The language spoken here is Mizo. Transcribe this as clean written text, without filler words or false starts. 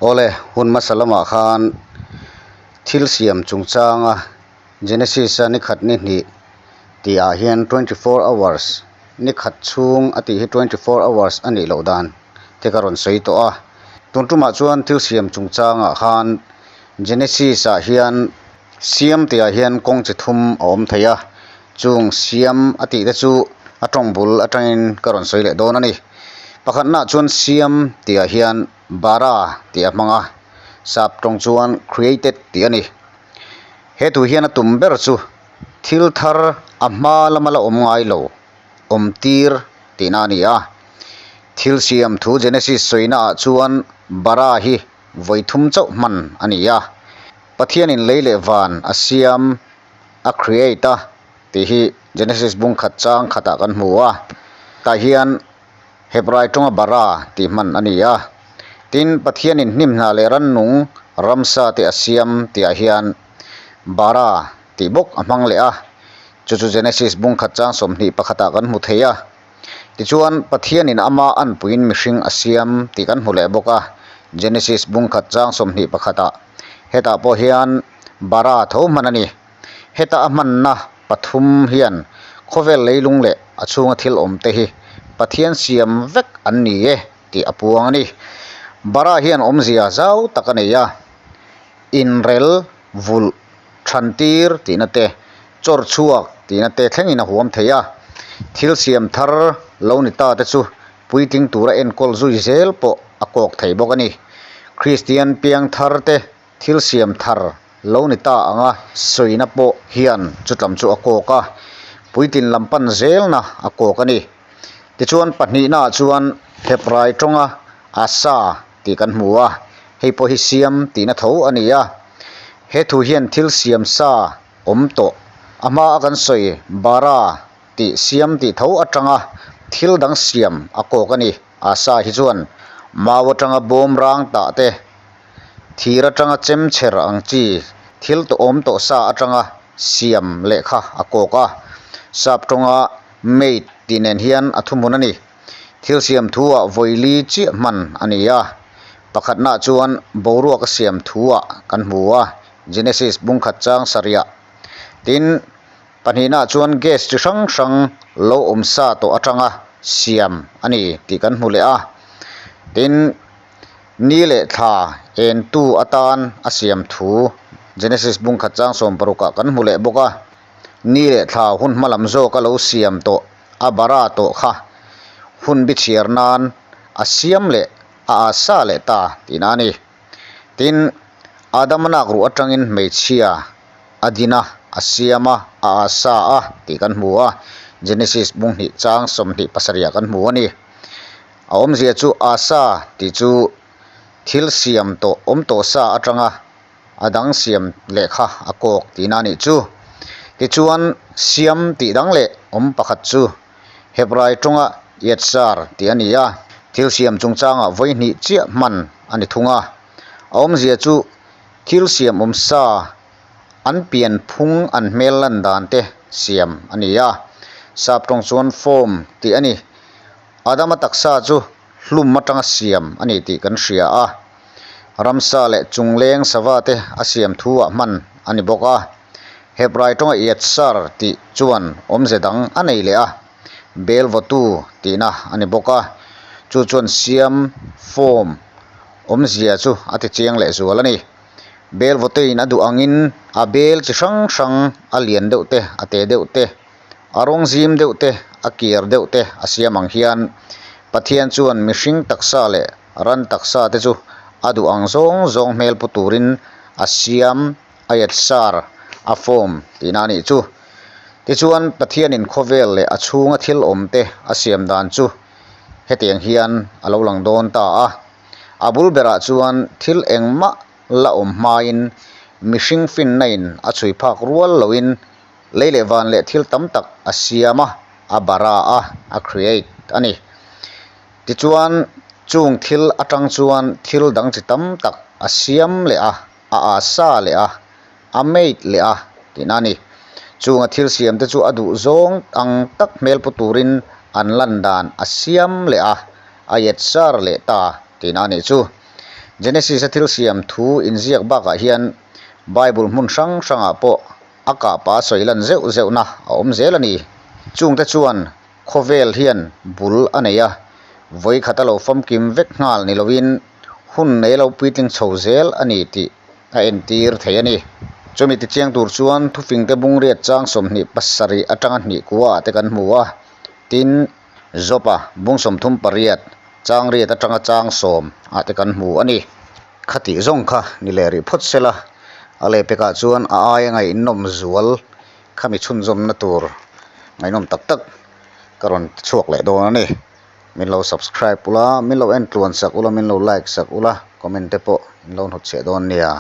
Awle, hun hmasa lamah khan thil siam chungchanga Genesis-a ni khat ni hnih tihah hian 24 hours, ni khat chhung a tih hi 24 hours a nih loh dan te ka rawn sawi tawh a. Tun tumah chuan thil siam chungchangah khan Genesis-ah hian siam tihah hian kawng chi thum a awm thei a, chung siam a tih te chu a tawng bul atangin ka rawn sawi leh dawn a ni. Pakhatnaah chuan siam tihah hian bara tih a hmang a, sap tawng chuan created tih a ni. He thu hian a tum ber chu thil thar a hma lama la awm ngai lo awm tir tihna a ni a. Thil siam thu Genesis sawina ah chuan bara hi vawi thum chauh hman a ni a. Pathianin lei leh van a siam, a create a tih hi Genesis bung khat chang khatah kan hmu a. Tah hian Hebrai tawnga bara tih hman a ni a. Tin, Pathianin hnim hna leh rannung ramsa te a siam tihah hian bara tih bawk a hmang leh a. Chu chu Genesis bung khat chang 21 ah kan hmu thei a. Tichuan, Pathianin ama anpuiin mihring a siam tih kan hmu leh bawk a, Genesis bung khat chang 21 ah. Hetah pawh hian bara tho hman a ni. Heta a hmanna pathum hian khawvel leilung leh a chhunga thil awm te hi Pathian siam vek an ni e tih a puang a ni. Bara hian awmzia zau tak a nei a, inrel vulh thantir tihna te, chawr chhuak tihna te thlengin a huam thei a. Thil siam thar lo ni ta te chu puitling tura enkawl zui zel pawh a kawk thei bawk a ni. Kristian piang thar te thil siam thar lo ni ta anga sawina pawh hian chutlam chu a kawk a, puitlin lam pan zelna a kawk a ni. Tichuan pahnihnaah chuan Hebrai tawnga Asa tih kan hmu a, hei pawh hi siam tihna tho a ni a. He thu hian thil siam sa awm tawh, a hma a kan sawi bara tih siam tih tho atanga thil dang siam a kawk a ni. Asa hi chuan mau atanga bawm rang tah te, thir atanga chem chher ang chi thil tawhawm tawh sa atanga siam lehkha a kawk a. Sap tawnga made tih nen hian a thuhmun a ni. Thil siam thu ah vawi li chiah hman a ni a, pakhatnaah chuan boruak a siam thu ah kan hmu a, Genesis bungkhat chang sarihah. Tin, pahnihnaah chuan gas chi hrang hrang lo awm sa tawh atanga siam a ni tih kan hmu leh a. Tin, ni leh thla entu atan a siam thu Genesis bungkhat chang 60 ah kan hmu leh bawk a. Ni leh thla hun hma lam zawk a lo siam tawh a bara tawh kha hun bi chhiar nan a siam leh a asa leh ta tihna a ni. Tin, Adama nak ruh atangin hmeichhia a din a, a siam a, a asa a tih kan hmu a, Genesis bung hnih chang 27 ah kan hmu a ni. A awmzia chu asa tih chu thil siam tawh awm tawh sa atanga a dang siam leh kha a kawk tihna a nih chu. Tichuan, siam tih dang leh awm pakhat chu Hebrai tawnga Yetsar tih a ni a, thil siam chungchangah vawi hnih chiah hman a ni thung a. A awmzia chu thil siam awm sa an pian phung an hmel lan dan te siam a ni a. Sap tawng chuan form tih a ni. Adama taksa chu hlum atanga siam a ni tih kan hria a. Ramsa leh chungleng sava te a siam thu ah hman a ni bawk a. Hebrai tawnga Yetsar tih chuan awmze dang a nei leh a, bel vawtu tihna a ni bawk a. Chu chuan siam, form, awmzia chu a ti chiang leh zual a ni. Bel vawtein a duh angin a bel chi hrang hrang a lian deuh te, a te deuh te, a rawng zim deuh te, a kiar deuh te a siam ang hian Pathian chuan mihring taksa leh Ran taksa te chu a duh ang zawng zawng hmel pu turin a siam, a yatsar, a form tihna a nih chu. Tichuan, Pathianin khawvel leh a chhunga thil awm te a siam dan chu hetiang hian a lo lang dawn ta a. A bul berah chuan thil engmah la awm hmain mihring finna in a chhui phak rual loin lei leh van leh thil tam tak a siam a, a bara a, a create a ni. Tichuan, chung thil atang chuan thil dang chi tam tak a siam leh a, a asa leh a, a made leh a tihna a ni. Chunga thil siam te chu a duh zawng ang tak hmel pu turin an lan dan a siam leh a, a yet sar leh ta tihna a nih chu. Genesis-a thil siam thu inziak bakah hian Bible hmun hrang hrangah pawh a kahpa sawi lan zeuh zeuhna a awm zel a ni. Chungte chuan khawvel hian bul a nei a, vawikhat a lo famkim vek nghal ni loin hun nei lo puitling chho zel a ni tih a entir thei a ni. Chumi tichiang tur chuan thufingte bungriat chang 27 atanga hnih kuaah te kan hmu a, tin, Job-a bung 38 chang riat atanga chang sawm ah te kan hmu a ni. Khatih zawng kha ni leh rih phawt sela, a lehpekah chuan a aia ngaihnawm zual khami chhunzawmna tur ngaihnawm tak tak ka rawn ti chhuak leh dawn a ni. Min lo subscribe ula, min lo en tluan sak ula, min lo like sak ula, comment te pawh in lo hnutchhiah dawn nia.